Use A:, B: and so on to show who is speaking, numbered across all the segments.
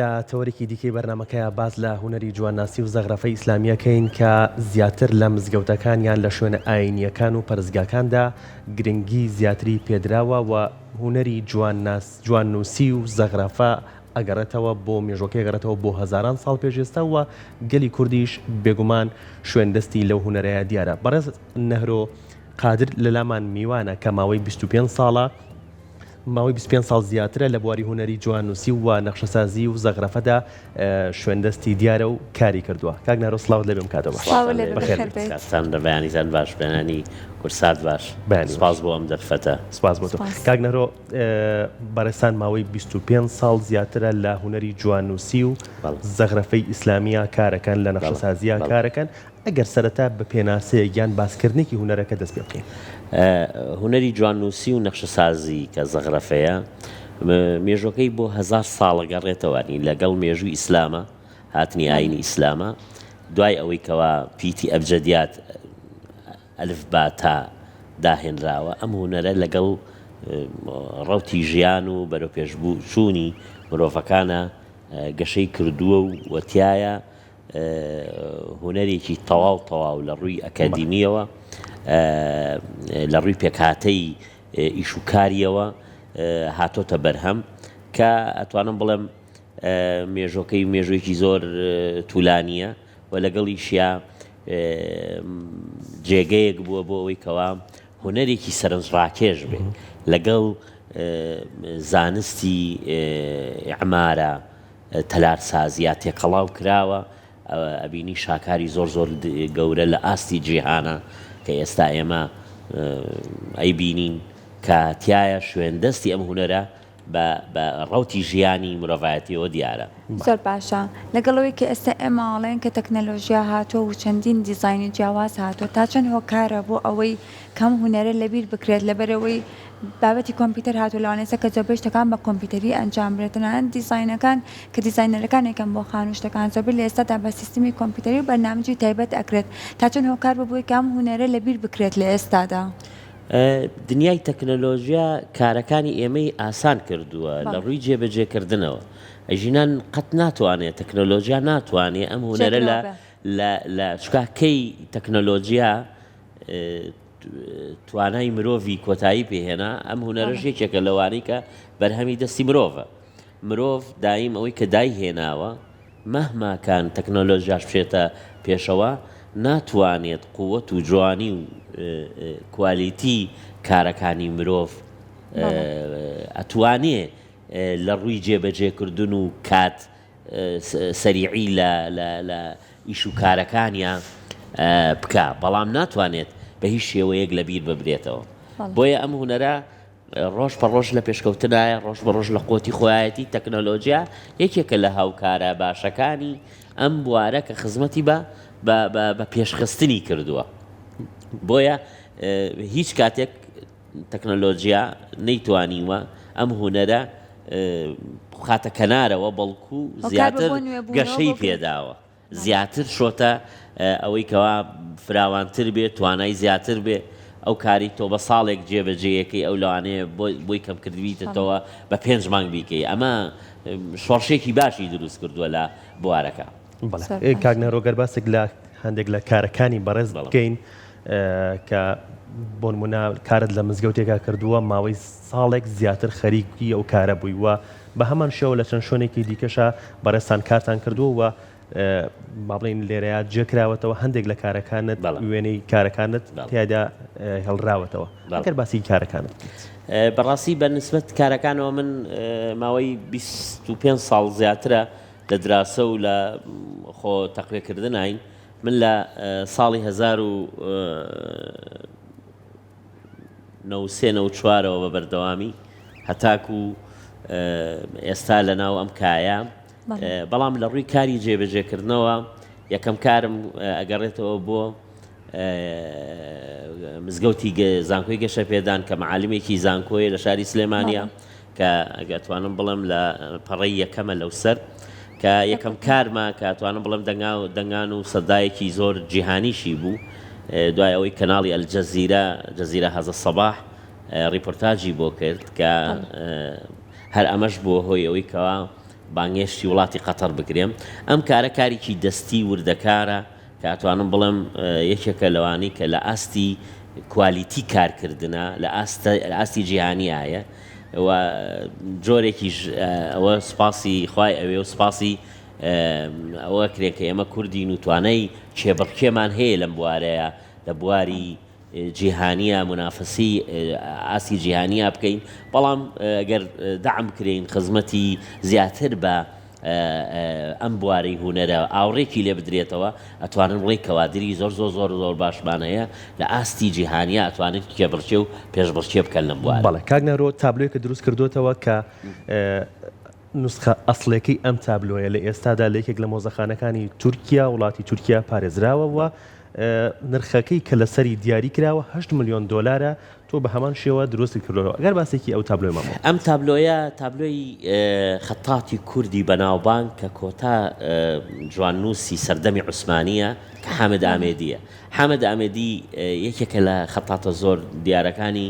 A: لە تەوەرێکی دیکەی بەرنامەکەیا باس لە هونەری جوانناسی و زەغرەفەی ئیسلامی ئەکەین کە زیاتر لە مزگەوتەکان یان لە شوێنە ئایینییەکان و پەرستگاکاندا گرنگی زیاتری پێدراوە و هونەری جوانناس جواننووسی و زەغرەفە ئەگەڕێتەوە بۆ مێژوەکەی ئەگەڕێتەوە بۆ هەزاران ساڵ پێش ئێستا و گەلی کوردیش بێگومان شوێن دەستی لەو هونەرەیا دیارە. بەڕێز نەهرۆ قادر لەلامان میوانە کە ماوەی 25 ساڵە ماوەی 25 ساڵ زیاترە لە بواری هونەری جواننووسی و نەخشەسازی و زەغرەفەدا شوێن دەستی دیارە و کاری کردووە. کاک نەهرۆ سڵاوت لێبێ ئەم کاتە باش.
B: سڵاوت لێبێ
A: بەخێر
B: بەخێر
A: بێیت.
B: بێیت.
C: کاتتان لە بەیانیتان باش بەیانی کورسات باش.
A: بەیانی باش.
C: سپاس بۆ ئەم دەرفەتە.
A: سپاس بۆ تۆ.
B: سپاس.
A: کاک نەهرۆ بەڕێزتان ماوەی 25 ساڵ زیاترە لە هونەری جواننووسی و
C: بەڵێ.
A: زەغرەفەی ئیسلامییا کارەکەن، لە
C: بەڵێ.
A: نەخشەسازییا
C: بەڵێ.
A: کارەکەن، ئەگەر سەرەتا بە پێناسەیەک یان باسکردنێکی هونەرەکە دەست پێ بکەین.
C: هونەری جواننووسی و نەخشەسازی کە زەغرەفەیە، مێژووەکەی بۆ هەزار ساڵ ئەگەڕێتەوە، یانی لەگەڵ مێژووی ئیسلامە، هاتنی ئایینی ئیسلامە، دوای ئەوەی کەوا پیتی ئەبجەدیات، ئەلف با تا، داهێنراوە، ئەم هونەرە لەگەڵ ڕەوتی ژیان و بەرەوپێشچوونی مرۆڤەکانە گەشەی کردووە و تیایا هونەرێکی تەواو تەواو لە ڕووی ئەکادیمییەوە، لە ڕووی پێکهاتەی ئیش و کارییەوە هاتۆتە بەرهەم کە ئەتوانم بڵێم مێژۆکەی مێژوویەکی زۆر تولانییە و لەگەڵیشیا جێگەیەک بووە بۆ ئەوەی کەوا هونەرێکی سەرنجڕاکێش بێ لەگەڵ زانستی عمارە تەلارسازییا تێکەڵاو کراوە، ئەبینی شاکاری زۆر زۆر گەورە لە ئاستی جیهانا کە ئێستا ئێمە ئەیبینین کە تیایا شوێن دەستی ئەم هونەرە بە بە ڕەوتی ژیانی مرۆڤایەتیەوە دیارە.
B: زۆر باشە لەگەڵ ئەوەی کە ئێستا ئێمە ئەڵێن کە تەکنەلۆژیا هاتووە و چەندین دیزاینی جیاواز هاتووە تا چەند هۆکارە بۆ ئەوەی کەم هونەرە لەبیر بکرێت لەبەرئەوەی بابەتی کۆمپیوتەر هاتووە لەوانەیە ئێستا کە زۆربەی شتەکان بە کۆمپیوتەری ئەنجام بدرێت تەنانەت دیزاینەکان کە دیزاینەرەکان ئەیکەن بۆ خانوو شتەکان زۆربەی لە ئێستادا بە سیستمی کۆمپیوتەری و بەرنامجی تایبەت ئەکرێت تا چەند هۆکار بوو بۆی کە ئەم هونەرە لەبیر بکرێت لە ئێستادا؟
C: دنیای تەکنەلۆژیا کارەکانی ئێمەی ئاسان کردووە لە
B: بەڵێ.
C: ڕووی جێبەجێکردنەوە ژینان قەت ناتوانێت تەکنەلۆژیا ناتوانێ ئەم هونەرە لە
B: جێگرەوە بێ.
C: لە لە چونکە کەی تەکنەلۆژیا توانای مرۆڤی کۆتایی پێهێنا، ئەم هونەرەش یەکێکە لەوانەی کە بەرهەمی دەستی مرۆڤە. مرۆڤ دایم ئەوەی کە دایهێناوە، مەهما کان تەکنۆلۆژیاش بچێتە پێشەوە، ناتوانێت قوت و جوانی و کوالیتی کارەکانی مرۆڤ ئەتوانێ لە ڕووی جێبەجێکردن و کات سەریعی لە لە لە ئیش و کارەکانیا بکا بەڵام ناتوانێت بە هیچ شێوەیەک لە بیر ببرێتەوە بۆیە ئەم هونەرە ڕۆژ بە ڕۆژ لە پێشکەوتنایە ڕۆژ بە ڕۆژ لە قوتی خۆیەتی تەکنەلۆجیا یەکێکە لە هاوکارە باشەکانی ئەم بوارە کە خزمەتی بە بە پێشخستنی کردووە بۆیە هیچ کاتێک تەکنەلۆجیا نەیتوانیوە ئەم هونەرە بخاتە کەنارەوە بەڵکو زیاتر گەشەی پێداوە زیاتر شۆتە ئەوەی کەوا فراوانتر بێت توانای زیاتر بێ ئەو کاری تۆ بە ساڵێک جێبەجێیەکەی ئەو لەوانەیە بۆی کەم کردبیتەوە بە پێنج مانگ بیکەی ئەمە شۆڕشێکی باشی دروست کردووە لە بوارەکە.
A: بەڵێ کاک نەهرۆ گەر باسێک لە هەندێک لە کارەکانی بەڕێز بکەین کە بۆ نمونە کارت لە مزگەوتێکا کردووە ماوەی ساڵێک زیاتر خەریکی ئەو کارە بووی و بە هەمان شێوە لە چەند شوێنێکی دیکەشە بەڕێزتان کارتان کردووە و با بڵێین لێرەیا جێ کراوەتەوە هەندێک لە کارەکانت وێنەی کارەکانت تیادا هێڵراوەتەوە ئەگەر باسی کارەکانت بکەیت.
C: بەڕاستی بە نسبەت کارەکانەوە من ماوەی 25 ساڵ زیاترە لە دراسە و لە خۆ تەقوێکردناین من لە ساڵی 1993 94ەوە بە بەردەوامی هەتاکو ئێستا لە ناو ئەم کایە بەڵام لە ڕووی کاری جێبەجێکردنەوە یەکەم کارم ئەگەڕێتەوە بۆ مزگەوتی زانکۆی گەشەپێدان کە معالمێکی زانکۆیە لە شاری سلێمانە کە ئەگەر توانم بڵێم لە پەڕەی یەکەمە لەوسەر کە یەکەم کارمە کە توانم بڵێم دەنگا و دەنگان و سەدایەکی زۆر جیهانیشی بوو دوای ئەوەی کەناڵی ئەلجەزیرە جەزیرە هەزە سەباح ڕیپۆرتاجی بۆ کرد کە هەر ئەمەش بووە هۆی ئەوەی کەوا. بانگێشتی وڵاتی قەتەر بکرێم. ئەم کارە کارێکی دەستی وردەکارە کە ئەتوانم بڵێم یەکێکە لەوانەی کە لە ئاستی کوالیتی کارکردنە لە ئاست لە ئاستی جیهانیایە و جۆرێکیش ئەوە سوپاسی خوای ئەوێ و سوپاسی ئەوە کرێ کە ئێمە کوردین و توانای کێبڕکێمان هەیە لەم بوارەیە لە بواری جیهانیە مونافەسەی ئاستی جیهانیە بکەین بەڵام گەر دەعم بکرێین خزمەتی زیاتر بە ئەم بوارەی هونەرە ئاوڕێکی لێ بدرێتەوە ئەتوانن بڵێ کەوادری زۆر زۆر زۆر زۆر باشمان هەیە لە ئاستی جیهانیە ئەتوانن کێبڕکێ و پێشبڕکێ بکەن لەم بوارە.
A: بەڵێ کاک نەهرۆ تابلۆیەکت دروست کردۆتەوە کە نوسخە ئەسڵیەکەی ئەم تابلۆیە لە ئێستادا لە یەکێک لە مۆزەخانەکانی تورکیا وڵاتی تورکیا پارێزراوە و نرخەکەی کە لەسەری دیاری کراوە هەشت ملیۆن دۆلارە، تۆ بە هەمان شێوە دروستت کردۆتەوە، ئەگەر باسێکی ئەو تابلۆیەمان بۆ بکەیت.
C: ئەم تابلۆیە تابلۆی خەتاتی کوردی بەناوبانگ کە کۆتا جواننووسی سەردەمی عوسمانییە کە حامد ئامێدییە. حامد ئامێدی یەکێکە لە خەتاتە زۆر دیارەکانی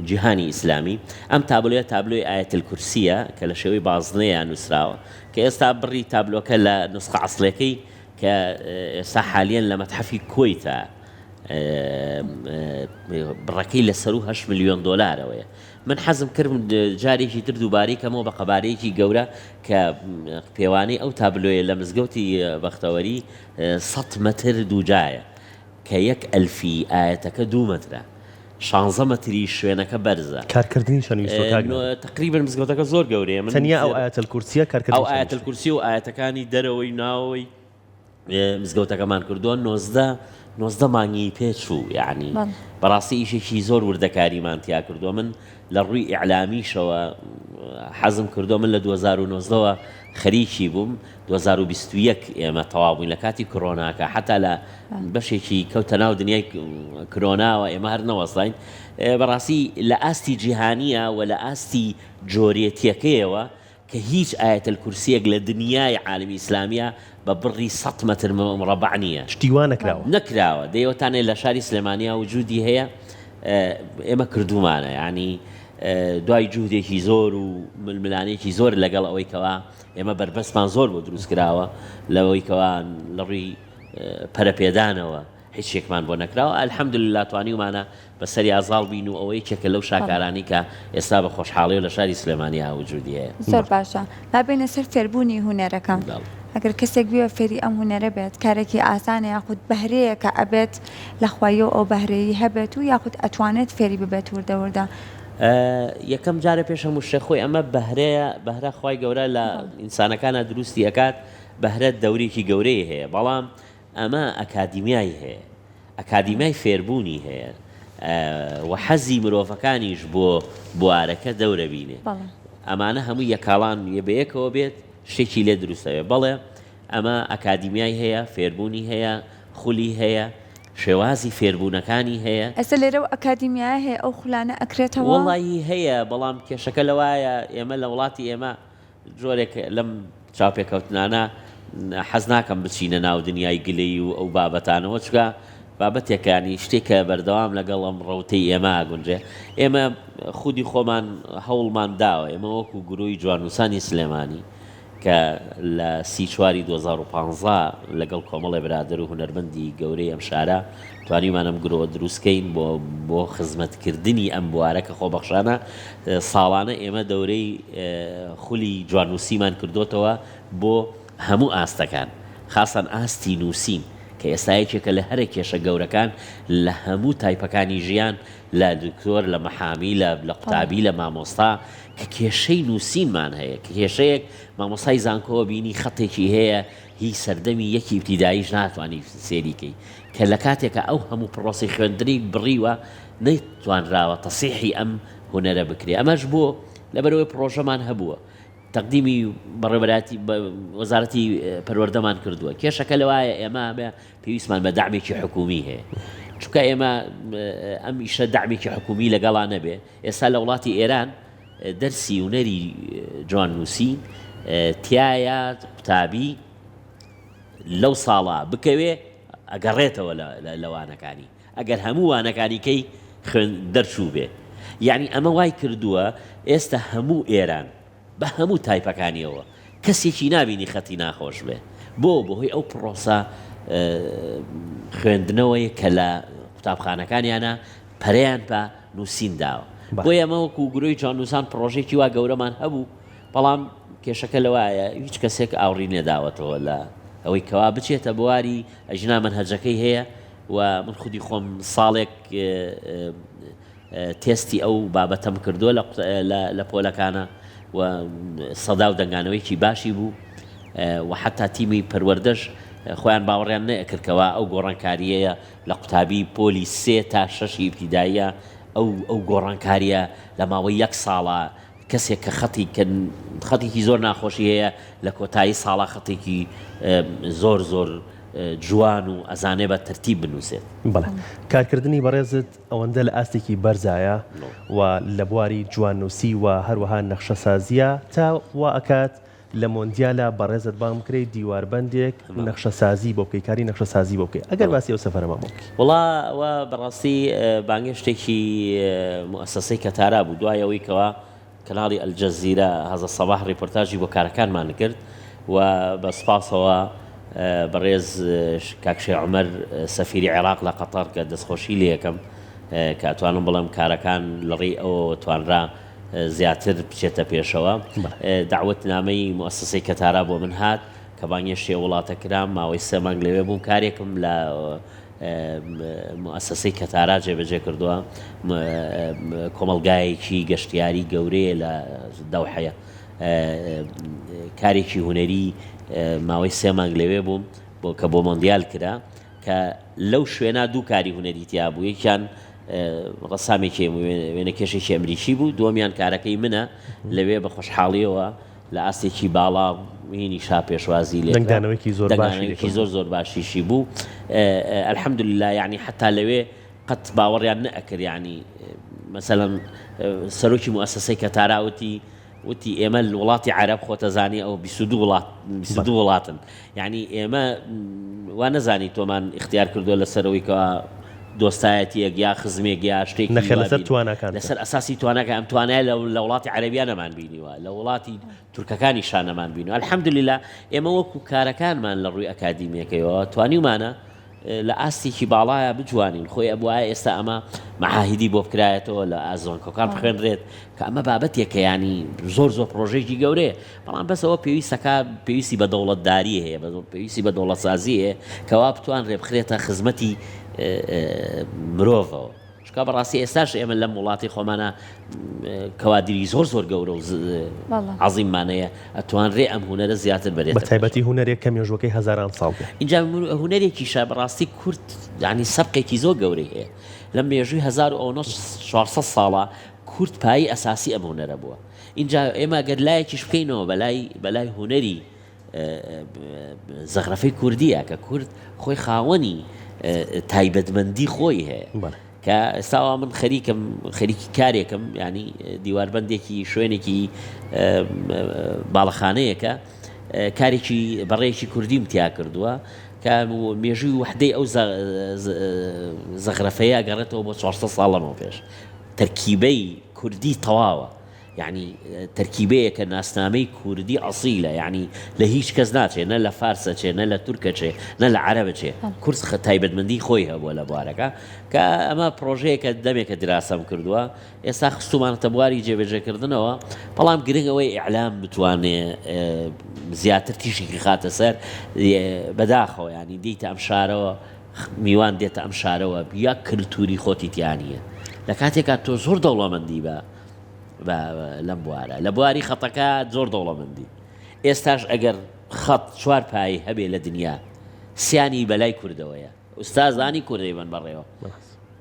C: جیهانی ئیسلامی. ئەم تابلۆیە تابلۆی ئایەت الکورسییە کە لە شێوەی بازنەیە نووسراوە کە ئێستا بڕی تابلۆکە لە نوسخە ئەسڵیەکەی کە ئێستا حالیەن لە مەتحەفی کوەیتە بڕەکەی لە سەروو هەشت ملیۆن دۆلارەوەیە. من حەزم کرد جارێکی تر دووبارەی کەمەوە بە قەبارەیەکی گەورە کە پێوانەی ئەو تابلۆیە لە مزگەوتی بەختەوەری سەت مەتر دووجایە کە یەک ئەلفی ئایەتەکە دوو مەترە شانزە مەتری شوێنەکە بەرزە.
A: کارکردنی چەند ویستوە کاک نەبەز؟
C: تەقریبەن مزگەوتەکە زۆر گەورەیە من
A: تەنیا ئەو ئایەت الکورسیە کارکردنی
C: ئەو ئایەت الکورسی و ئایەتەکانی دەرەوەی ناوەوەی مزگەوتەکەمان کردووە 19 19 مانگی پێ چوو یعنی بەڕاستی ئیشێکی زۆر وردەکاریمان تیا کردووە من لە ڕووی ئیعلامیشەوە حەزم کردووە من لە 2019ەوە خەریکی بووم 2021 ئێمە تەواو بووین لە کاتی کرۆناکە حتا لە بەشێکی کەوتە ناو دنیای کرۆناوە ئێمە هەر نەوەستاین بەڕاستی لە ئاستی جیهانیە و لە ئاستی جۆرێتیەکەیەوە کە هیچ ئایەت الکورسیەک لە دنیای عالمی ئیسلامیە بە بڕی سەت مەتر مڕەبەع نیە.
A: شتی وا نەکراوە.
C: نەکراوە دەیەوەتانێ لە شاری سلێمانیا وجودی هەیە ئێمە کردومانە یانی دوای جوهدێکی زۆر و ململانێکی زۆر لەگەڵ ئەوەی کەوا ئێمە بەربەستمان زۆر بۆ دروست کراوە لەوەی کەوا لە ڕووی پەرەپێدانەوە هیچ شتێکمان بۆ نەکراوە الحمدللە توانیومانە بەسەریا زاڵ بین و ئەوە یەکێکە لەو شاکارانەی کە ئێستا بە خۆشحاڵیەوە لە شاری سلێمانیا وجودی هەیە.
B: زۆر باشە با بێینە سەر فێربوونی هونەرەکە ئەگەر کەسێک بیەوێت فێری ئەم هونەرە بێت کارێکی ئاسانە یاخود بەهرەیەکە ئەبێت لە خواییەوە ئەو بەهرەیەی هەبێت و یاخود ئەتوانێت فێری ببێت وردە وردە؟
C: یەکەم جارێ پێش هەموو شتێک خۆی ئەمە بەهرەیە بەهرە خوای گەورە لە ئینسانەکانا دروستی ئەکات بەهرە دەورێکی گەورەی هەیە بەڵام ئەمە ئەکادیمیای هەیە، ئەکادیمیای فێربوونی هەیە و حەزی مرۆڤەکانیش بۆ بوارەکە دەورەبینێ. ئەمانە هەمووی یەکاڵان بەیەکەوە بێت شتێکی لێ دروست ئەبێ. بەڵێ ئەمە ئەکادیمیای هەیە، فێربوونی هەیە، خولی هەیە، شێوازی فێربوونەکانی هەیە.
B: ئێستا لێرە ئەو ئەکادیمیایە هەیە ئەو خولانە ئەکرێتەوە؟
C: وەڵایی هەیە، بەڵام کێشەکە لەوایە ئێمە لە وڵاتی ئێمە جۆرێک لەم چاوپێکەوتنانە حەز ناکەم بچینە ناو دنیای گلەیی و ئەو بابەتانەوە چونکە بابەتێکە یانی شتێکە بەردەوام لەگەڵ ئەم ڕەوتەی ئێمە ئەگونجێ ئێمە خودی خۆمان هەوڵمان داوە ئێمە وەکو گرووی جواننووسانی سلێمانی کە لە سی چواری 2015 لەگەڵ کۆمەڵێ برادەر و هونەرمەندی گەورەی ئەم شارە توانیومان ئەم گرۆوە دروست کەین بۆ بۆ خزمەتکردنی ئەم بوارە کە خۆبەخشانە ساڵانە ئێمە دەورەی خولی جواننووسیمان کردۆتەوە بۆ هەموو ئاستەکان خاسەن ئاستی نووسین کە ئێستا یەکێکە لە هەرە کێشە گەورەکان لە هەموو تایپەکانی ژیان لە دکتۆر لە مەحامی لە لە قوتابی لە مامۆستا کە کێشەی نووسینمان هەیە کە کێشەیەک مامۆستای زانکۆ بینی خەتێکی هەیە هی سەردەمی یەکی ئیبتیداییش ناتوانی سێری کەی کە لە کاتێکا ئەو هەموو پڕۆسەی خوێندنەی بڕیوە نەتوانراوە تەسیحی ئەم هونەرە بکرێ ئەمەش بۆ لەبەرئەوەی پڕۆژەمان هەبووە تەقدیمی بەڕێوەبەرایەتی وەزارەتی پەروەردەمان کردووە کێشەکە لەوایە ئێمە پێویستمان بە دەعمێکی حکوومی هەیە چونکە ئێمە ئەم ئیشە دەعمێکی حکوومی لەگەڵا نەبێ ئێستا لە وڵاتی ئێران دەرسی هونەری جواننووسی تیایە قوتابی لەو ساڵە بکەوێ ئەگەڕێتەوە لە وانەکانی ئەگەر هەموو وانەکانی کەی خوێن دەرچوو بێ یعنی ئەمە وای کردووە ئێستا هەموو ئێران بە هەموو تایپەکانیەوە. کەسێکی نابینی خەتی ناخۆش بێ بۆ بەهۆی ئەو پڕۆسە خوێندنەوەی کە لە قوتابخانەکانیانە پەرەیان بە نووسین داوە. بۆیە ئەمە وەکو گرۆی جواننووسان پڕۆژەیەکی وا گەورەمان هەبوو، بەڵام کێشەکە لەوایە هیچ کەسێک ئاوڕی نەداوەتەوە لە ئەوەی کەوا بچێتە بواری ئەژنا مەنهەجەکەی هەیە و من خودی خۆم ساڵێک تێستی ئەو بابەتەم کردووە لە پۆلەکانە و سەدا و دەنگانەوەیەکی باشی بوو و حتا تیمی پەروەردەش خۆیان باوەڕیان نەئەکرد کەوا ئەو گۆڕانکارییەیە لە قوتابی پۆلی سێ تا شەشی ئیبتیداییە ئەو ئەو گۆڕانکارییە لە ماوەی یەک ساڵا کەسێک کە خەتی کە خەتێکی زۆر ناخۆشی هەیە لە کۆتایی ساڵا خەتێکی زۆر زۆر جوان و ئەزانێ بە تەرتیب بنووسێت.
A: بەڵێ کارکردنی بەڕێزت ئەوەندە لە ئاستێکی بەرزایە و لە بواری جواننووسی و هەروەها نەخشەسازییە تا وا ئەکات لە مۆندیالا بەڕێزت بانگ بکرێی دیواربەندێک نەخشەسازی بۆ بکەی کاری نەخشەسازی بۆ بکەی ئەگەر باسی ئەو سەفەرەمان بۆ بکەی.
C: وەڵا ئەوە بەڕاستی بانگێشتێکی موئەسەسەی کەتارا بوو دوای ئەوەی کەوا کەناڵی ئەلجەزیرە هەزە سەباح ڕیپۆرتاژی بۆ کارەکانمان کرد و بە سوپاسەوە بەڕێز کاک شێخ عومەر سەفیری عێراق لە قەتەر کە دەستخۆشی لێ ئەکەم کە ئەتوانم بڵێم کارەکان لەڕێی ئەوەوە توانرا زیاتر بچێتە پێشەوە. دەعوەت نامەی موئەسەسەی کەتارا بۆ من هات کە بانگێشتی ئەو وڵاتە کرام، ماوەی سێ مانگ لەوێ بووم، کارێکم لە موئەسەسەی کەتارا جێبەجێ کردووە، کۆمەڵگایەکی گەشتیاری گەورەیە لە دەوحەیە، کارێکی هونەری ماوەی سێ مانگ لەوێ بووم بۆ کە بۆ مۆندیال کرا. کە لەو شوێنە دوو کاری هونەری تیا بوو، یەکیان ڕەسامێکی وێنەکێشێکی ئەمریکی بوو، دووەمیان کارەکەی منە، لەوێ بە خۆشحاڵییەوە لە ئاستێکی باڵا هینی شا پێشوازی لێ کرا.
A: دەنگدانەوەیەکی زۆر باشی لێ
C: دەنگدانەوەیەکی زۆر زۆر باشیشی بوو. الحمدللە یانی حەتا لەوێ قەت باوەڕیان نەئەکرد یانی مەسەلەن سەرۆکی موئەسەسەی کەتارا وتی، وتی، ئێمە وڵاتی عەرەب خۆتەزانی ئەو 22 وڵات 22 وڵاتن یعنی ئێمە وا نەزانی تۆمان ئیختیار کردووە لەسەر ئەوەی کەوا دۆستایەتیەک یا خزمێک یا شتێکی
A: نەخێر لەسەر تواناکان
C: لەسەر ئەساسی تواناکە ئەم توانای لە وڵاتی عەرەبیا نەمان بینیوە لە وڵاتی تورکەکانی شانەمان بینیوە الحمدلله ئێمە وەکو کارەکانمان لە ڕووی ئەکادیمیەکەیەوە توانیومانە لە ئاستێکی باڵایا بجوانین، خۆی ئەبوایە ئێستا ئەمە مەعاهیدی بۆ بکرایەتەوە لە ئاست زانکۆکان بخوێنرێت کە ئەمە بابەتێکە یانی زۆر زۆر پڕۆژەیەکی گەورەیە بەڵام بەس ئەوە پێویستەکە پێویستی بە دەوڵەتداری هەیە بە پێویستی بە دەوڵەتسازی هەیە کەوا بتوانرێ بخرێتە خزمەتی مرۆڤەوە. چونکە بەڕاستی ئێستاش ئێمە لەم وڵاتی خۆمانە کەوادری زۆر زۆر گەورە و عەزیممان هەیە ئەتوانرێ ئەم هونەرە زیاتر بەرێتە
A: بە تایبەتی هونەرێک کە مێژووەکەی هەزاران ساڵ بێ.
C: ئینجا هونەرێکیشە بەڕاستی کورد یانی سەبقێکی زۆر گەورەی هەیە لەم مێژووی 1400 ساڵە کورد پایەی ئەساسی ئەم هونەرە بووە ئینجا ئێمە گەر لایەکیش بکەینەوە بەلای بەلای هونەری زەخرەفەی کوردیە کە کورد خۆی خاوەنی تایبەتمەندی خۆی هەیە کە ئێستاوا من خەریکم خەریکی کارێکم ینی دیواربندێکی شوێنێکی باڵەخانەیەکە کارێکی بەڕێکی کوردیم تیا کردووە کە مێژووی وحدەی ئەو زەغرەفەیە گەڕێتەوە بۆ 400 ساڵ لەمەوە پێش تەرکیبەی کوردی تەواوە یەعنی تەرکیبەیەکە ناسنامەی کوردی ئەسیلە یەعنی لە هیچ کەس ناچێ نە لە فارس ئەچێ نە لە تورک ئەچێ نە لە عەرەب ئەچێ کورد خە تایبەتمەندی خۆی هەبووە لە بوارەکە کە ئەمە پڕۆژەیەکە دەمێکە دراسەم کردووە ئێستا خستومانەتە بواری جێبەجێکردنەوە بەڵام گرنگ ئەوەی ئیعلام بتوانێ زیاتر تیشکی خاتە سەر بەداخەوە یانی دێیتە ئەم شارەوە میوان دێتە ئەم شارەوە یەک کلتوری خۆتی تیا نییە لە کاتێکا تۆ زۆر دەوڵەمەندی بە لەم بوارە لە بواری خەتەکە زۆر دەوڵەمەندی ئێستاش ئەگەر خەت چوار پایەی هەبێ لە دنیا سیانی بەلای کوردەوەیە ئوستازانی کوردەی بن بەڕێوە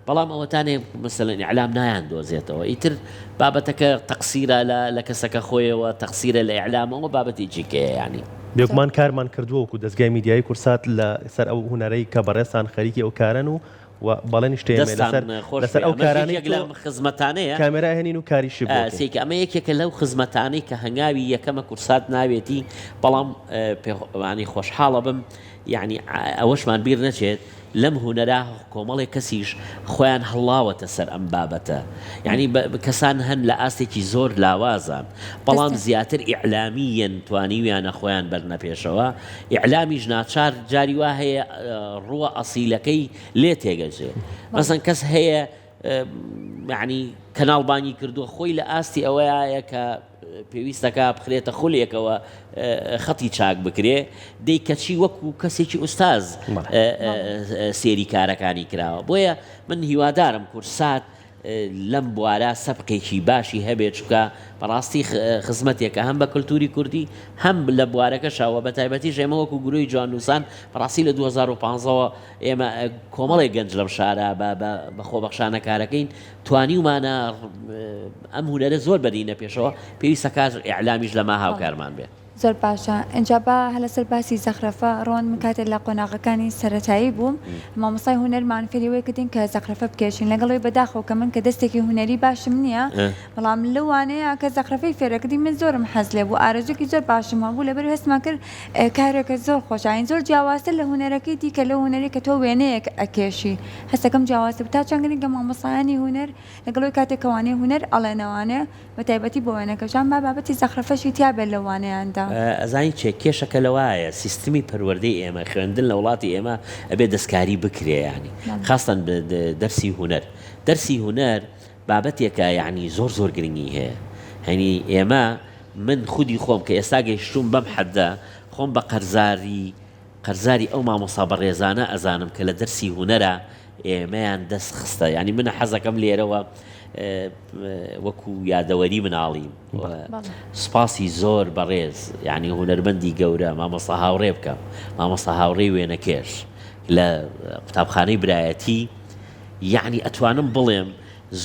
C: بەڵام ئەوەتانێ مەسەلەن ئیعلام نایان دۆزێتەوە ئیتر بابەتەکە تەقسیرە لە لە کەسەکە خۆیەوە تەقسیرە لە ئیعلامەوە بابەتێکی کەیە ینی.
A: بێگومان کارمان کردووە وەکو دەزگای میدیایی کوردسات لە سەر ئەو هونەرەی کە بەڕێزتان خەریکی ئەو کارەن و و بەڵێنیش تێمێ
C: لەسەر
A: دەستان خۆش لەسەر
C: بێ
A: ئەو
C: ئەمەش
A: کارانەی
C: یەکێک
A: تۆ
C: لەم خزمەتانەیە
A: کامێرا ئەهێنین و کاریشی بۆ ئەکەین.
C: سیکە ئەمە یەکێکە لەو خزمەتانەی کە هەنگاوی یەکەمە کورسات ناوێتی بەڵام پێ یانی خۆشحاڵ ئەبم یانی ئەوەشمان بیر نەچێت. لەم هونەرە کۆمەڵێک کەسیش خۆیان هەڵڵاوەتە سەر ئەم بابەتە یانی کەسان هەن لە ئاستێکی زۆر لاوازان بەڵام زیاتر ئیعلامییەن توانیویانە خۆیان بەرنە پێشەوە ئیعلامیش ناچار جاری وا هەیە ڕووە ئەسیلەکەی لێ تێگەجێ مەسەن کەس هەیە یانی کەناڵ بانگی کردووە خۆی لە ئاستی ئەوەیە کە پێویستەکا بخرێتە خولێکەوە خەتی چاک بکرێ دەی کەچی وەکو کەسێکی ئوستاز سێری کارەکانی کراوە بۆیە من هیوادارم کورسات لەم بوارە سەبقێکی باشی هەبێت چونکە بەڕاستی خزمەتێکە هەم بە کللتوری کوردی هەم لە بوارەکەشەوە بە تایبەتیش ئێمە وەکو گروی جواننووسان بەڕاستی لە 2015ەوە ئێمە کۆمەڵێک گەنج لەم شارە بە خۆبەخشانە کارەکەین توانیومانە ئەم هونەرە زۆر بەرینە پێشەوە، پێویستە کار ئیعلامیش لەما هاوکارمان بێ.
B: زۆر باشە ئینجا با هەر لەسەر باسی زەخرەفە ڕۆن من کاتێ لە قۆناغەکانی سەرەتایی بووم مامۆستای هونەرمان فێری وەی کردین کە زەخرەفە بکێشین لەگەڵ ئەوەی بەداخەوە کە من کە دەستێکی هونەری باشم نییە بەڵام لەو وانەیە کە زەخرەفەی فێرەکردین من زۆرم حەز لێ بوو ئارەزووێکی زۆر باشم هەبوو لەبەر هەستمان کرد کارێکە زۆر خۆشە یانی زۆر جیاوازتر لە هونەرەکەی دیکە لەو هونەرەی کە تۆ وێنەیەک ئەکێشی هەستەکەم جیاوازتر بوو تا چەند گرنگە مامۆستایانی هونەر لەگەڵ ئەوەی کاتێک کە وانەی هونەر ئەڵێنەوانێ بە تایبەتی بۆ وێنەکێشان با بابەتی زەخرەفەشی تیا بێت لەو وانەیاندا.
C: ئەزانی چیە کێشەکە لەوایە سیستمی پەروەردەی ئێمە خوێندن لە وڵاتی ئێمە ئەبێ دەستکاری بکرێ یانی خاستەن دەرسی هونەر دەرسی هونەر بابەتێکە یانی زۆر زۆر گرنگی هەیە یانی ئێمە من خودی خۆم کە ئێستا گەیشتووم بەم حەدە خۆم بە قەرزاری قەرزاری ئەو مامۆستا بەڕێزانە ئەزانم کە لە دەرسی هونەرا ئێمەیان دەست خستە یانی من حەزەکەم لێرەوە وەکو یادەوەری مناڵیم سپاسی زۆر بەڕێز یعنی هونەرمەندی گەورە مامۆستا هاوڕێ بکەم مامۆستا هاوڕێی وێنەکێش لە قوتابخانەی برایەتی یعنی ئەتوانم بڵێم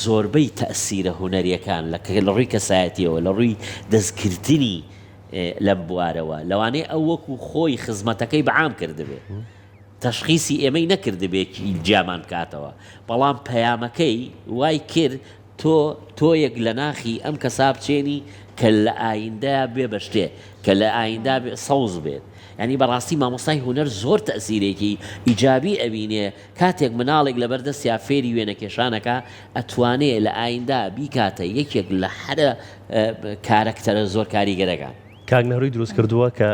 C: زۆربەی تەئسیرە هونەریەکان لە لە ڕووی کەسایەتیەوە لە ڕووی دەستکردنی لەم بوارەوە لەوانەیە ئەو وەکو خۆی خزمەتەکەی بە عام کردبێ تەشخیسی ئێمەی نەکردبێ جیامان بکاتەوە بەڵام پەیامەکەی وای کرد تۆ تۆیەک لە ناخی ئەم کەسا بچێنی کە لە ئایندەیا بێ بە شتێ کە لە ئایندا سەوز بێت یانی بەڕاستی مامۆستای هونەر زۆر تەئسیرێکی ئیجابی ئەبینێ کاتێک مناڵێک لەبەر دەستیا فێری وێنەکێشان ئەکا ئەتوانێ لە ئایندا بیکاتە یەکێک لە هەرە کارەکتەرە زۆر کاریگەرەکان.
A: کاک نەهروی دروست کردووە کە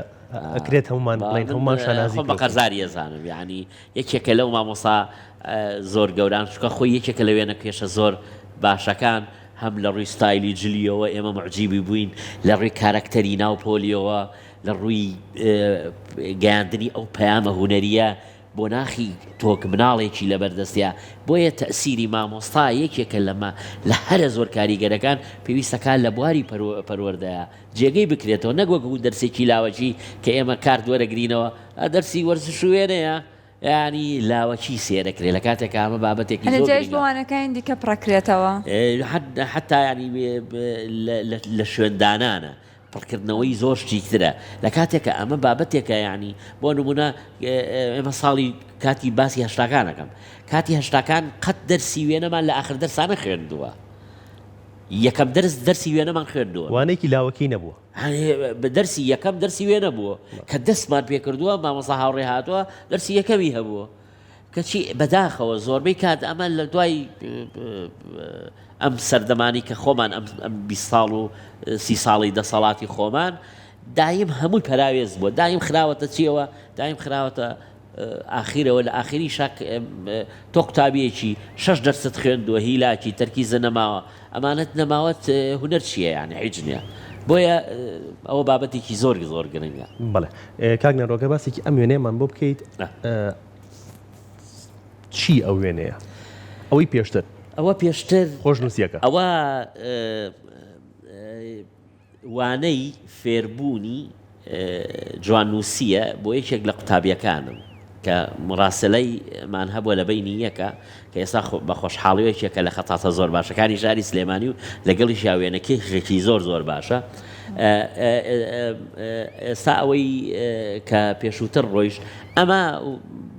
A: ئەکرێت هەموومان بڵێین هەموومان شانازی
C: خۆم بە
A: پێوە بکەین.
C: قەرزاری ئەزانم یانی یەکێکە لەو مامۆستا زۆر گەوران چونکە خۆی یەکێکە لە وێنەکێشە زۆر باشەکان هەم لە ڕووی ستایلی جلیەوە ئێمە موعجیبی بووین لە ڕووی کارەکتەری ناو پۆلیەوە لە ڕووی گەیاندنی ئەو پەیامە هونەریە بۆ ناخی تۆک مناڵێکی لەبەر دەستیا بۆیە تەئسیری مامۆستا یەکێکە لەمە لە هەرە زۆر کاریگەرەکان پێویستە کار لە بواری پەروەردەیا جێگەی بکرێتەوە نەک وەکو دەرسێکی لاوەکی کە ئێمە کارت وەرەگرینەوە دەرسی وەرزش و وێنەیە یانی لاوەکی سێرەکرێ لە کاتێکا ئەمە بابەتێکی
B: هەنێ
C: زۆر
B: جاریش بۆ
C: گرنگە.
B: وانەکانی دیکە پڕەکرێتەوە.
C: حەتا یانی لە شوێندانانە پڕکردنەوەی زۆر شتی ترە لە کاتێکا ئەمە بابەتێکە یانی بۆ نمونە ئێمە ساڵی کاتی باسی هەشتاکان ئەکەم کاتی هەشتاکان قەت دەرسی وێنەمان لە ئاخر دەرسا نەخوێندووە یەکەم دەرس دەرسی وێنەمان خوێندووە.
A: وانەیەکی لاوەکی نەبووە.
C: دەرسی یەکەم دەرسی وێنە بووە کە دەستمان پێکردووە مامۆستا هاوڕێ هاتووە دەرسی یەکەمی هەبووە کەچی بەداخەوە زۆربەی کات ئەمە لە دوای ئەم سەردەمانی کە خۆمان ئەم 20 ساڵ و سی ساڵی دەسەڵاتی خۆمان دایم هەمووی پەراوێز بووە دایم خراوەتە چیەوە دایم خراوەتە ئاخیرەوە لە ئاخیری شاک تۆ قوتابیەکی شەش دەرست خوێندووە هیلاکی تەرکیزە نەماوە ئەمانەت نەماوەت هونەر چییە یانی هیچ نییە بۆیە ئەوە بابەتێکی زۆر زۆر گرنگە.
A: بەڵێ کاک نەرۆ گەر باسێکی ئەم وێنەیەمان بۆ بکەیت چی ئەو وێنەیە ئەوەی پێشتر
C: ئەوە پێشتر
A: خۆشنووسیەکە
C: ئەوە وانەی فێربوونی جواننووسییە بۆ یەکێک لە قوتابییەکانم کە موراسەلەی مان هەبووە لە بەینی یەکە کە ئێستا بە خۆشحاڵی یەکێکە لە خەتاتە زۆر باشەکانی شاری سلێمانی و لەگەڵیشیا وێنەکێشێکی زۆر زۆر باشە ئێستا ئەوەی کە پێشووتر ڕۆیشت ئەمە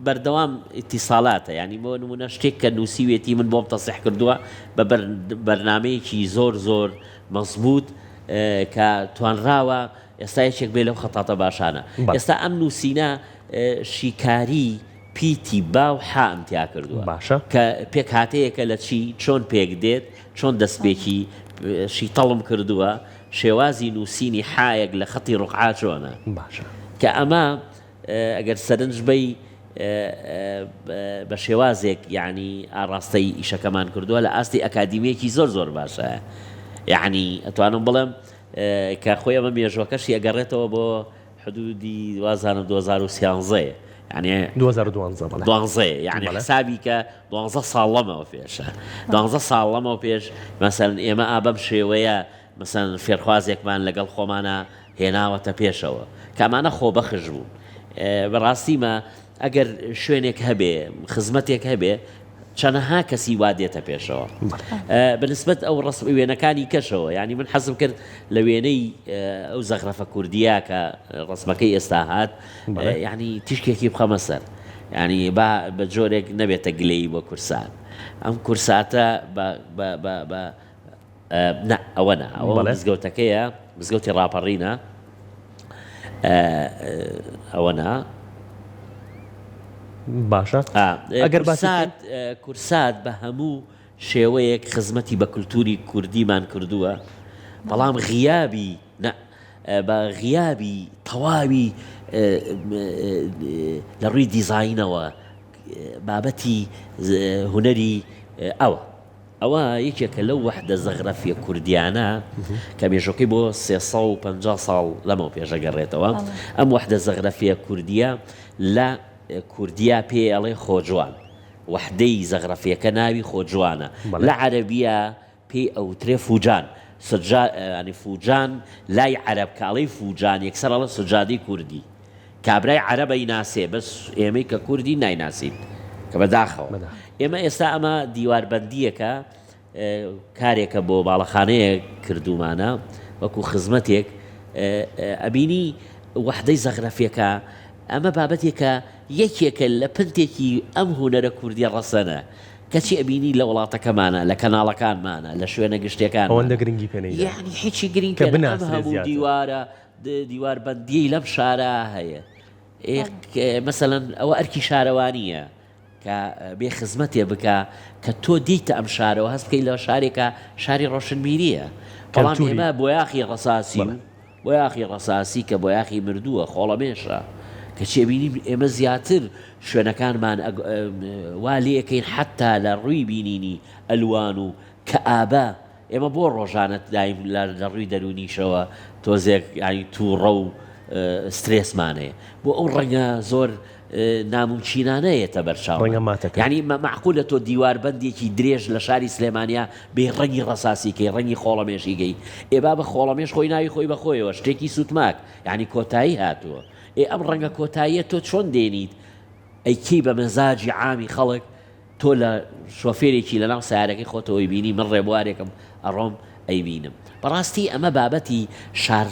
C: بەردەوام ئیتیساڵاتە ینی بۆ نمونە شتێک کە نووسیوێتی من بۆم تەسیح کردووە بە بەرنمەیەکی زۆر زۆر مەزبووت کە توانراوە ئێستا یەکێک بێ لەو خەتاتە باشانە. ئێستا ئەم نووسینە شیکاری. پیتی با و حام تیا کردووە.
A: باشە.
C: کە پێکهاتەیەکە لە چی، چۆن پێک دێت، چۆن دەستپێکی شیتەڵم کردووە، شێوازی نووسینی حایەک لە خەتی ڕوقعە چۆنە.
A: باشە.
C: کە ئەمە ئەگەر سەرنج بەی بە شێوازێک یەعنی ئاڕاستەی ئیشەکەمان کردووە لە ئاستی ئەکادیمییەکی زۆر زۆر باشە. یەعنی ئەتوانم بڵێم کە خۆی ئەمە مێژووەکەشی ئەگەڕێتەوە بۆ حدودی وازانم 2013 یعنی
A: 2012 بەڵێ.
C: دوانزەیە یعنی
A: بەڵێ.
C: حسابی کە دوانزە ساڵ لەمەوە پێشە دوانزە ساڵ لەمەوە پێش مەسەلەن ئێمە ئا بەم شێوەیە مەسەلەن فێرخوازێکمان لەگەڵ خۆمانا هێناوەتە پێشەوە کە ئەمانە خۆبەخش بوون بەڕاستی مە ئەگەر شوێنێک هەبێ خزمەتێک هەبێ چەنەها کەسی وا دێتە پێشەوە بە نسبەت ئەو ڕەسم وێنەکانی کەشەوە یعنی من حەزم کرد لە وێنەی ئەو زەغرەفە کوردیە کە ڕەسمەکەی ئێستا هات یعنی تیشکێکی بخەمە سەر یعنی با بە جۆرێک نەبێتە گلەیی بۆ کورسات ئەم کورساتە بە بە بە بە نا ئەوە نا ئەوە مزگەوتەکەیە مزگەوتی ڕاپەڕینە ئەوە نا
A: باشە
C: ئەگەر باسات کورسات بە هەموو شێوەیەک خزمەتی بە کولتوری کوردیمان کردووە بەڵام غیابی بە غیابی تەواوی لە ڕووی دیزینەوە بابەتی هونەری ئەوە ئەوە یەکێکە لەو وەحدە زەغرەفیە کوردیانە کە مێژوەکەی بۆ 350 ساڵ لەمەو پێش ئەگەڕێتەوە. ئەم وەحدە زەغرەفیە کوردیە لە کوردیا پێی ئەڵێ خۆجوان. وەحدەی زەغرەفیەکە ناوی خۆجوانە. لە عەرەبیا پێی ئەوترێ فوجان. سجا یانی فوجان لای عەرەب کە ئەڵێی فوجان یەکسەر ئەڵێ سجادەی کوردی. کابرای عەرەب ئەیناسێ بەس ئێمەی کە کوردین نایناسین کە بەداخەوە ئێمە ئێستا ئەمە دیواربەندیەکە کارێکە بۆ باڵەخانەیەک کردومانە وەکو خزمەتێک ئەبینی وەحدەی زەغرەفیەکە ئەمە بابەتێکە یەکێکە لە پنتێکی ئەم هونەرە کوردیە ڕەسەنە کەچی ئەبینی لە وڵاتەکەمانە لە کەناڵەکانمانە لە شوێنە گشتەکان
A: ئەوەندە گرنگی پێ نەیدا
C: یعنی هیچی گرنگ
A: کە
C: پێ نە- ئەم
A: بناسرێ
C: هەموو
A: زیاتر.
C: دیوارە دیواربەندیی لەم شارە هەیە مەسەلەن ئەوە ئەرکی شارەوانییە کە بێ خزمەتێ بکا کە تۆ دێیتە ئەم شارەوە هەست بکەی لە شارێکە شاری ڕۆشنبیرییە بەڵام ئێمە بۆیاخی ڕەساسی و بۆیاخی ڕەساسی کە بۆیاخی مردووە خۆڵەمێشە کەچی ئەبینین ئێمە زیاتر شوێنەکانمان وا لێکەین حەتا لە ڕووی بینینی ئەلوان و کەئابە ئێمە بۆ ڕۆژانە دایم لە ڕووی دەروونیشەوە تۆزێک یانی تووڕە و سترێسمان هەیە بۆ ئەو ڕەنگە زۆر نامومکینانە یەتە بەرچاومان
A: ڕەنگە ماتەکە.
C: یانی مەعقولە تۆ دیواربەندێکی درێژ لە شاری سلێمانیا بێی ڕەنگی ڕەساسی کەی ڕەنگی خۆڵەمێشی کەی ئێ بابە خۆڵەمێش خۆی ناوی خۆی بە خۆیەوە شتێکی سووتماک یانی کۆتایی هاتووە ئێ ئەم ڕەنگە کۆتاییە تۆ چۆن دێنیت ئەیکەی بە مەزاجی عامی خەڵک تۆ لە شۆفێرێکی لەناو سەیارەکەی خۆتەوە ئەیبینی من ڕێبوارێکم ئەڕۆم ئەیبینم بەڕاستی ئەمە بابەتی شار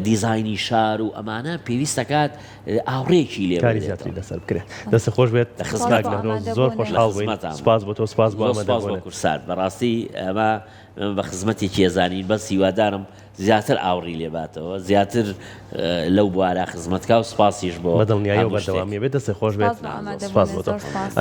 C: دیزاینی شار و ئەمانە پێویست دەکات ئاوڕێکی لێ
A: کاری زیاتری لەسەر بکرێت دەست خۆش بێت
C: لە خزمەت
A: زۆر خۆشحاڵ بووین سپاس بۆ تۆ سپاس بۆ
C: سپاس بۆ کورسات بەڕاستی ئەمە بە خزمەتێکی ئەزانین بەس هیوادارم زیاتر ئاوڕی لێ باتەوە زیاتر لەو بوارە خزمەت کا و سپاسیش بۆ
A: بە دڵنیاییەوە بەردەوامی بێت دەستت خۆش بێت
B: سپاس بۆ ئامادەبوونت
A: سپاس بۆ تۆ.
B: زۆر سپاس.